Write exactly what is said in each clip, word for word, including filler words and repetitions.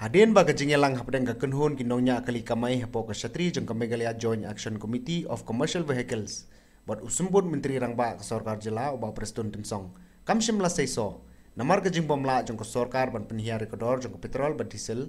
Hadien ba ka jingïalang hapdeng ka kynhun ki nongñiah kali kamai hapoh ka shatri jong ka Meghalaya Joint Action Committee of Commercial Vehicles bad u Symbud Myntri Rangbah ka Sorkar Jylla u Bah Prestone Tynsong kam shym la seisoh namar ka jingbymlah jong ka sorkar ban pynhiar ïa ka dor jong ka petrol bad diesel,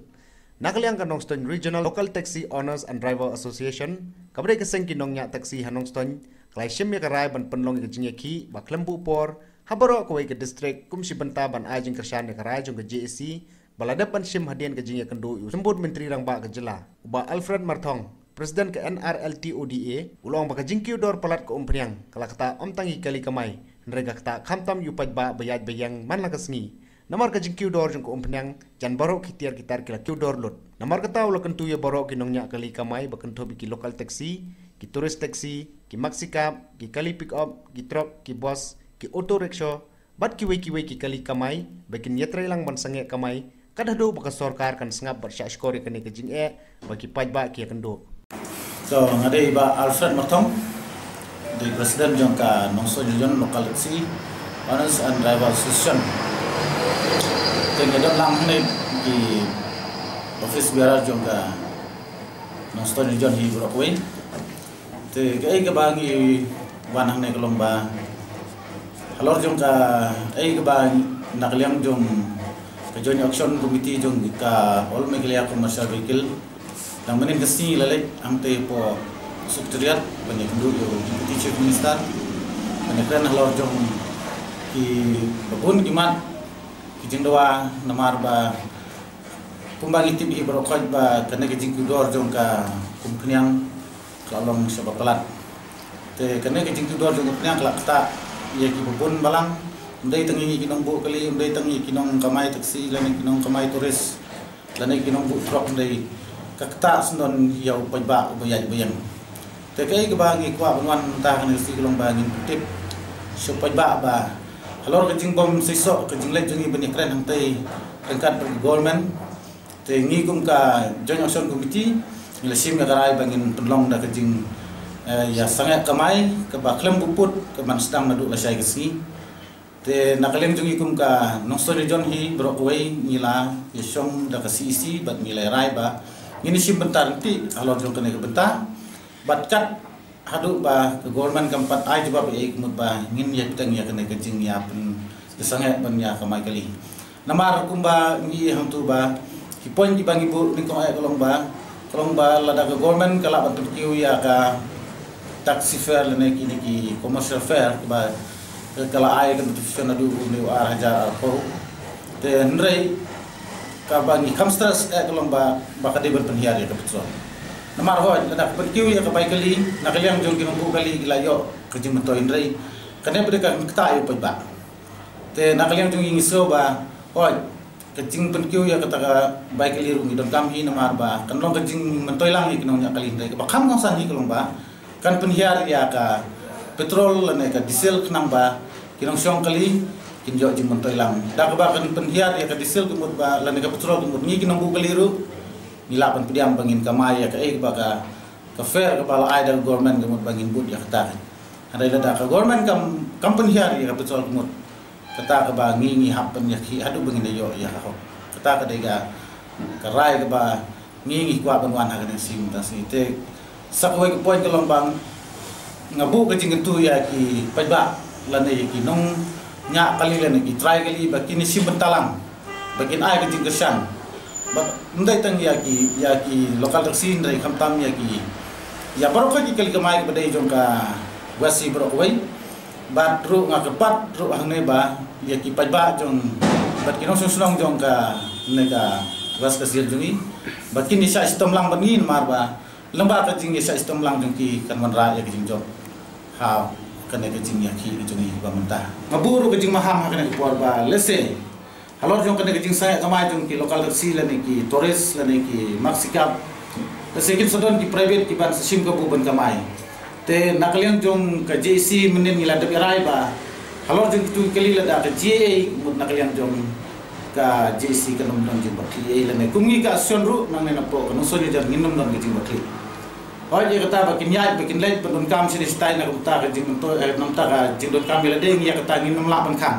na ka liang ka Nongstoiñ Regional Local Taxi Owners and Driver Association, kaba dei ka seng ki nongñiah taxi ha Nongstoiñ, ka la ïashim ïa ka rai ban pynlong ïa ka jingïakhih ba khlem buh por ha baroh kawei ka district kum shi bynta ban ai jingkyrshan ïa ka rai jong ka J A C ba la dep ban shim hadien ka jingïakynduh ïa u Symbud Myntri Rangbah ka Jylla u Bah Alfred Marthong, President ka N R L T O D A, u la ong ba ka jingkiew dor palat ka umphniang ka la ktah ym tang ïa ki kali kamai, hynrei ka ktah khamtam ïa u paidbah ba ïaid ba ïeng man la ka sngi. Namar ka jingkiew dor jong ka umphniang, jan baroh ki tiar ki tar ki la kiew dor lut. Namar kata u la kyntu ïa baroh ki nongñiah kali kamai ba kynthup ïa ki local taxi, ki tourist taxi, ki maxi cab, ki kali pick up, ki truck, ki bus, ki auto rickshaw bad kiwei kiwei ki kali kamai ba kin ïatreilang ban sangeh kamai kat haduh ba ka sorkar kan sngap bad shahshkor ïa kane ka jingeh ba ki paidbah ki ïakynduh. To, nga dei Bah Alfred Marthong, dei President jong ka Nongstoiñ Region Local Taxi Owners and Driver Association. Te nga don lang hangne ki office bearer jong ka Nongstoiñ Region hi baroh kawei. Te kaei kaba ngi wan hangne ka long ba halor jong kaei kaba na ka liang jong ka Joint Action Committee jong ka All Meghalaya Commercial Vehicle, dang mynnin ka sngi la leit hangtei hapoh Secretariat ban ïakynduh ïa u Deputy Chief Minister ban ïakren halor jong kiba bun ki mat ki jingdawa, namar ba kumba ngi tip hi baroh khoit ba kane ka jingkiew dor jong ka umphniang ka la long shaba palat. Te kane ka jingkiew dor jong ka umphniang ka la ktah ïa kiba bun balang, ym dei tang ïa ngi ki nongbuh kali, ym dei tang ïa ki nongkamai taxi lane ki nongkamai tourist lane ki nongbuh truck, ym dei, ka ktah sngewdon ïa u paidbah uba ïaid ba ïeng. Te kaei kaba ngi kwah ban wan mynta ha kane ka sngi ka long ba ngin pyntip sha u paidbah ba halor ka jingbym seisoh ka jingleit jong ngi ban ïakren hangtei ryngkat bad ka government, te ngi kum ka Joint Action Committee ngi la shim ïa ka rai ba ngin pynlong da ka jing, eh, ïasangeh kamai kaba khlem buh pud kaban sdang naduh lashai ka sngi. Te na ka liang jong ngi kum ka Nongstoiñ Region hi baroh kawei ngi la ïashong da ka C E C bad ngi la rai ba ngin ïashim bynta ryntih halor jong kane ka bynta. Bad kat haduh ba ka government kam pat ai jubab ei ei ka mut ba ngin ïa bteng ïa kane ka jingïapyn, ïasangeh ban ïa kamai kali. Namar kumba ngi hangtu ba ki point kiba ngi buh nyngkong eh ka long ba, ka long ba lada ka government ka lah ban pynkiew ïa ka taxi fare lane kine ki commercial fare ba ka la ai ka notification naduh u ar hajar arphew. Te hynrei kaba ngi kham stress eh ka long ba, ba ka dei ban pynhiar ïa ka petrol. Namar hooid lada ka pynkiew ïa ka bai kali na ka liang jong ki nongbuh kali ki la ïoh ka jingmyntoi, hynrei kane pat ka ktah ïa u paidbah. Te na ka liang jong ngi ngi sngew ba hooid ka jingpynkiew ïa kata ka bai kali ruh ngi donkam hi, namar ba kan long ka jingmyntoi lang ïa ki nongñiah kali, hynrei kaba kham kongsan hi ka long ba kan pynhiar ïa ka petrol lane ka diesel khnang ba ki nongshong kali kin ïoh jingmyntoi lang. Da kaba kan pynhiar ïa ka diesel ka mut ba lane ka petrol ka mut, ngi ki nongbuh kali ruh ngi lah ban pdiang ba ngin kamai ïa kaei kaba ka, ka fare kaba la ai da ka government ka mut ba ngin bud ïa kata ka. Hynrei lada ka government kam, kam pynhiar ïa ka petrol ka mut, kata kaba ngi ngi hap ban ïakhih haduh ba ngin da ïoh ïa ka hok. Kata ka dei ka, ka rai kaba ngi ngi kwah ban wan ha kane ka sngi mynta sngi. Te sa kawei ka point ka long ba nga buh ka jingkyntu ïa ki paidbah lane ïa ki nongñiah kali lane ki trai kali ba kin ïashim bynta lang ba kin ai ka jingkyrshan. Bad ym dei tang ïa ki, ïa ki local taxi, hynrei khamtam ïa ki, ïa baroh kawei ki kali kamai kaba dei jong ka West hi baroh kawei. Bad ruh nga kyrpad ruh hangne ba ïa ki paidbah jong bad ki nongshong shnong jong kane ka West Khasi Hills jong ngi ba kin ïashah shitom lang bad ngi, namar ba lyngba ka jingïashah shitom lang jong ki kan wanrah ïa ka jingjop ha kane ka jingïakhih ka jong ngi ba mynta. Nga buh ruh ka jingmaham ha kane ka por ba lehse halor jong kane ka jingsangeh kamai jong ki local taxi lane ki tourist lane ki maxi cab, lehse kin sa don ki private kiban sa shim kabu ban kamai. Te na ka liang jong ka J A C mynnin ngi la dep ïa rai ba halor jong kitu ki kali lada ka J A A mut na ka liang jong ka J A C kan ym don jingbakhlieh ei lane kum ngi ka association ruh nangne napoh ka Nongstoiñ Region ngin ym don ka jingbakhlieh. Hooid ïa kata ba kin ïaid ba kin leit ban donkam shane shatai na ka bynta ka jingmyntoi, eh, na ka bynta ka jingdonkam ïa lade, ngi ïa kata ngin ym lah ban khang.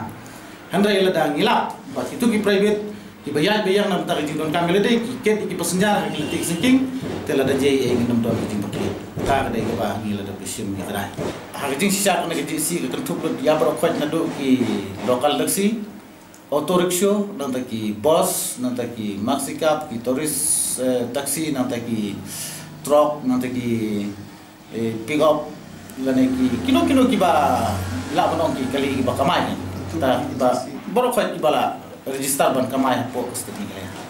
Hynrei lada ngi lap ba kitu ki private Kiba ïaid ba ïeng na bynta ka jingdonkam ïa lade, ki kit ïa ki passenger ha ki lynti ki syngkien, te lada jia ïa ngin ym don ka jingbakla. Ka dei kaba ngi la dep shim ïa kane. Ha ka jingshisha kane ka jingsi ka kynthup lut ïa baroh khoit naduh ki local taxi, auto rickshaw, nangta ki bus, nangta ki maxi cab, ki tourist, eh, taxi, nangta ki truck, nangta ki, eh, pick up, lane ki kino kino kiba lah ban ong ki kali kiba kamai. Ta kiba baroh khoit kiba la register ban kamai hapoh ka state Meghalaya.